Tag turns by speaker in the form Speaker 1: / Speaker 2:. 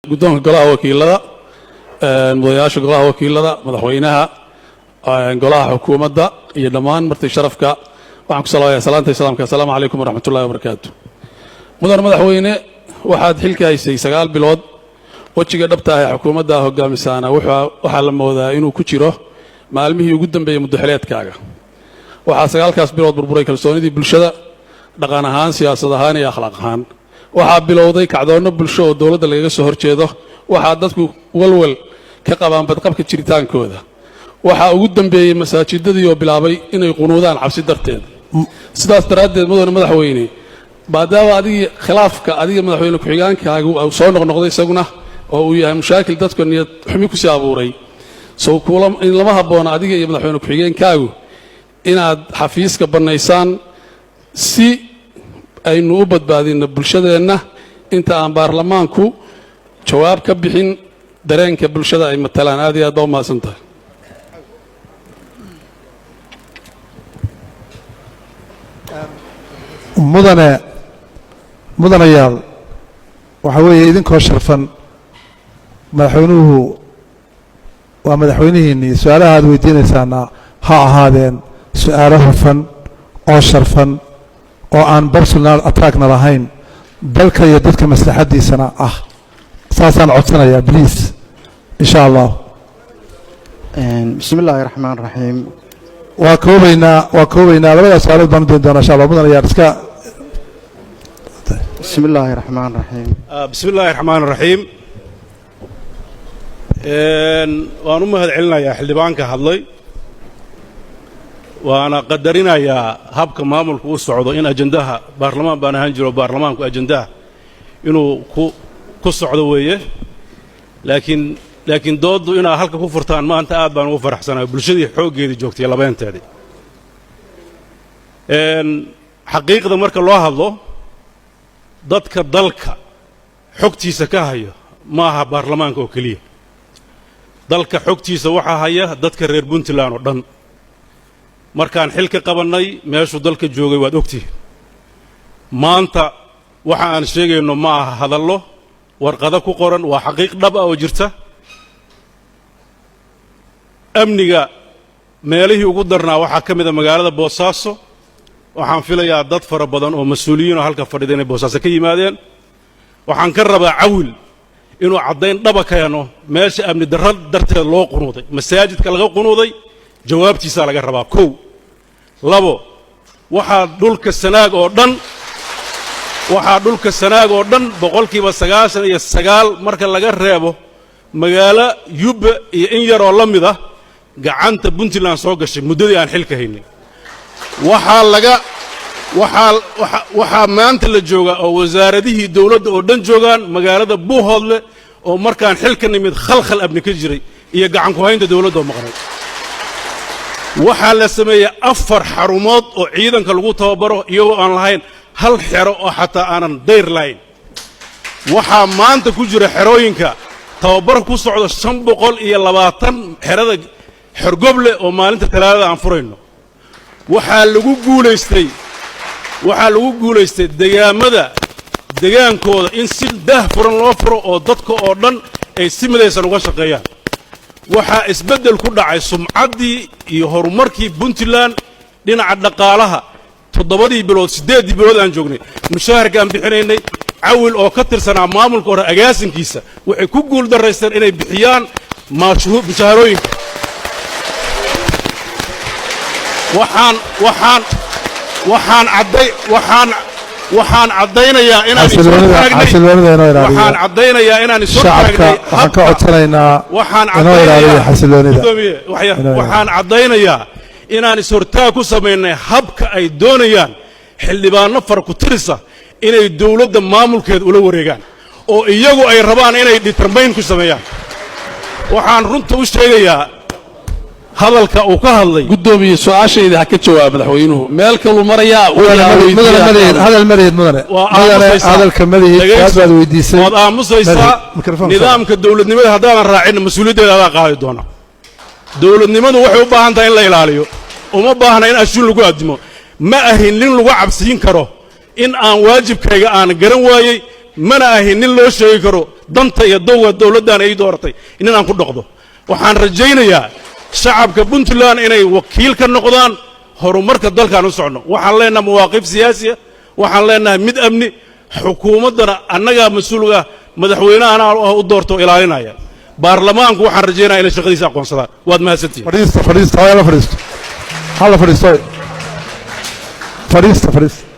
Speaker 1: Guddoonka golaha wakiilada, mudanayaasha golaha wakiilada, madaxweynaha, golaha xukuumadda iyo dhammaan marti sharafka, waxaan ku salaamayaa salaanta islaamka: Assalaamu calaykum waraxmatullahi wabarakaatu. Mudan madaxweyne, waxaad xilka haysay 9 bilood. Wejiga dhabta ah ee xukuumadda hogaamisaana waxaa la moodaa inuu ku jiro maalmihii ugu dambeeyey muddaxileedkaaga. Waxaa 9kaas bilood burburay kalsoonidii bulshada, dhaqan ahaan, siyaasad ahaan iyo akhlaaq ahaan. Waxaa bilowday kacdoonno bulsho oo dowladda lagaga soo horjeedo. Waxaa dadku walwal ka qabaan badqabka jiritaankooda. Waxaa ugu dambeeyey masaajidadii oo bilaabay inay qunuudaan cabsi darteed. Sidaas daraaddeed, mudane madaxweyne, maadaama adigii khilaafka adiga madaxweyne ku-xigaankaagu uu soo noqnoqday isaguna oo uu yahay mushaakil dadka niyad xumi kusii abuuray, sow in lama habboona adiga iyo madaxweyne ku-xigeenkaagu inaad xafiiska bannaysaan si aynu u badbaadinno bulshadeenna inta aan baarlamaanku jawaab ka bixin dareenka bulshada ay matalaan? Aad iyo aad baa u mahadsan tahay.
Speaker 2: Mudane, mudanayaal, waxaa weeye idinkoo sharfan, madaxweynuhu waa madaxweynihiinnii. Su-aalaha aad weydiinaysaana ha ahaadeen su-aalo hufan oo sharfan oo aan personal attackna lahayn, dalka iyo dadka maslaxaddiisana ah. Saasaan codsanayaa, please, insha Allah.
Speaker 3: Bismi illaahi raxmaan raxiim.
Speaker 2: Waa koobaynaa, waa koobaynaa. Labadaas su-aalood baan u dayn doonaa, insha Allah. Mudanayaal, iska
Speaker 3: Bismi illaahi raxmaan raxiim.
Speaker 4: Bismi illaahi raxmaan raxiim. Waan u mahad celinayaa xildhibaanka hadlay, waana qadarinayaa habka maamulku u socdo in ajandaha baarlamaan baan ahaan jiro, baarlamaanku ajandaha inuu ku socdo weeye. Laakiin dooddu inaad halka ku furtaan maanta aad baan ugu faraxsanahay, bulshadii xooggeedii joogtay labeenteedii. Xaqiiqda marka loo hadlo, dadka dalka xogtiisa ka hayo ma aha baarlamaanka oo keliya. Dalka xogtiisa waxaa haya dadka reer Puntland oo dhan. Markaan xil ka qabannay, meeshuu dalka joogay waad ogtihiin. Maanta waxa aan sheegayno ma aha hadallo warqado ku qoran, waa xaqiiq dhab ah oo jirta. Amniga meelihii ugu darnaa waxaa ka mida magaalada Boosaaso. Waxaan filayaa dad fara badan oo mas-uuliyiinoo halka fadhida inay Boosaaso ka yimaadeen. Waxaan ka rabaa Cawil inuu caddayn dhaba keeno meesha amni darro darteed loo qunuuday, masaajidka laga qunuuday. Jawaabtiisaa laga rabaa. Kow, labo, waxaa dhulka Sanaag oo dhan, waxaa dhulka Sanaag oo dhan 99%, marka laga reebo magaalo Yubbe iyo in yaroo la mid ah, gacanta Puntland soo gashay muddadii aan xilka haynay. Waxaa laga waxaa waxaa maanta la joogaa oo wasaaradihii dawladda oo dhan joogaan magaalada Buuhoodle, oo markaan xilka nimid khalkhal abni ka jiray iyo gacan ku haynta dawladda oo maqnay. Waxaa la sameeyey 4 xarumood oo ciidanka lagu tababaro, iyagoo aan lahayn hal xero oo xataa aanan dayr lahayn. Waxaa maanta ku jira xerooyinka tababar ku socda 520, xerada Xorgoble oo maalinta Talaadada aan furayno. Waxaa lagu guulaystay degaamada degaankooda in si daah furan loo furo oo dadka oo dhan ay si midaysan uga shaqeeyaan. Waxaa isbeddel ku dhacay sumcaddii iyo horumarkii Puntland dhinaca dhaqaalaha. 7dii bilood, 8dii bilood aan joognay, mushaharkaan bixinaynay, Cawil oo ka tirsanaa maamulka hore agaasinkiisa, waxay ku guul daraysteen inay bixiyaan mushaharooyinka. Waxaan waxaan waxaan cadday waxaan waxaan caddaynayaa inaan
Speaker 2: xasiloonida, xasiloonida inoo ilaaliyo.
Speaker 4: Waxaan caddaynayaa inaan is
Speaker 2: Shacabka
Speaker 4: hortaagnay
Speaker 2: waxaan ka codsanaynaa
Speaker 4: waxaan
Speaker 2: inoo ilaaliyo xasiloonida.
Speaker 4: Gudoomiye, wax yar.
Speaker 2: Inoo ilaaliyo.
Speaker 4: Waxaan caddaynayaa inaan is-hortaag ku samaynay habka ay doonayaan xildhibaano fara ku tirisa inay dawladda maamulkeeda ula wareegaan, oo iyagu ay rabaan inay determine ku sameeyaan. Waxaan runta u sheegayaa hadalka uu ka hadlay.
Speaker 1: Guddoomiye, su-aashayda ha ka jawaab. Madaxweynuhu meel kaluu marayaa.
Speaker 2: Mudane, mudane, malihid hadal, malihid mudane.
Speaker 4: Waa
Speaker 2: Mudane,
Speaker 4: aamusaysaa.
Speaker 2: hadalka malihid.
Speaker 4: Dhegayso.
Speaker 2: Su-aal baad weydiisay.
Speaker 4: Waad aamusaysaa.
Speaker 2: Malihid. Mikrofon.
Speaker 4: Nidaamka dawladnimada haddaadan raacin, mas-uuliyaddeeda adaa qaadi doona. Dawladnimadu waxay u baahan tahay in la ilaaliyo, uma baahna in ashuun lagu addimo. Ma ahin nin lagu cabsiin karo in aan waajibkayga aan garan waayey. Mana ahin nin loo sheegi karo danta iyo dowga dowladdan ay dooratay nin aan ku dhaqdo. Waxaan rajaynayaa shacabka Puntland inay wakiil ka noqdaan horumarka dalkaan u socno. Waxaan leenahay mawaaqif siyaasiya, waxaan leenahay mid amni. Xukuumaddana annagaa mas-uulga ah, madaxweynahana u doorto ilaalinaya. Baarlamaanku waxaan rajaynaya inay shaqadiisa aqoonsadaan. Waad mahadsantihin.
Speaker 2: Fadhiista, fadhiista, hala fadhiisto, hala fadhiisto, fadhiista, fadhiista.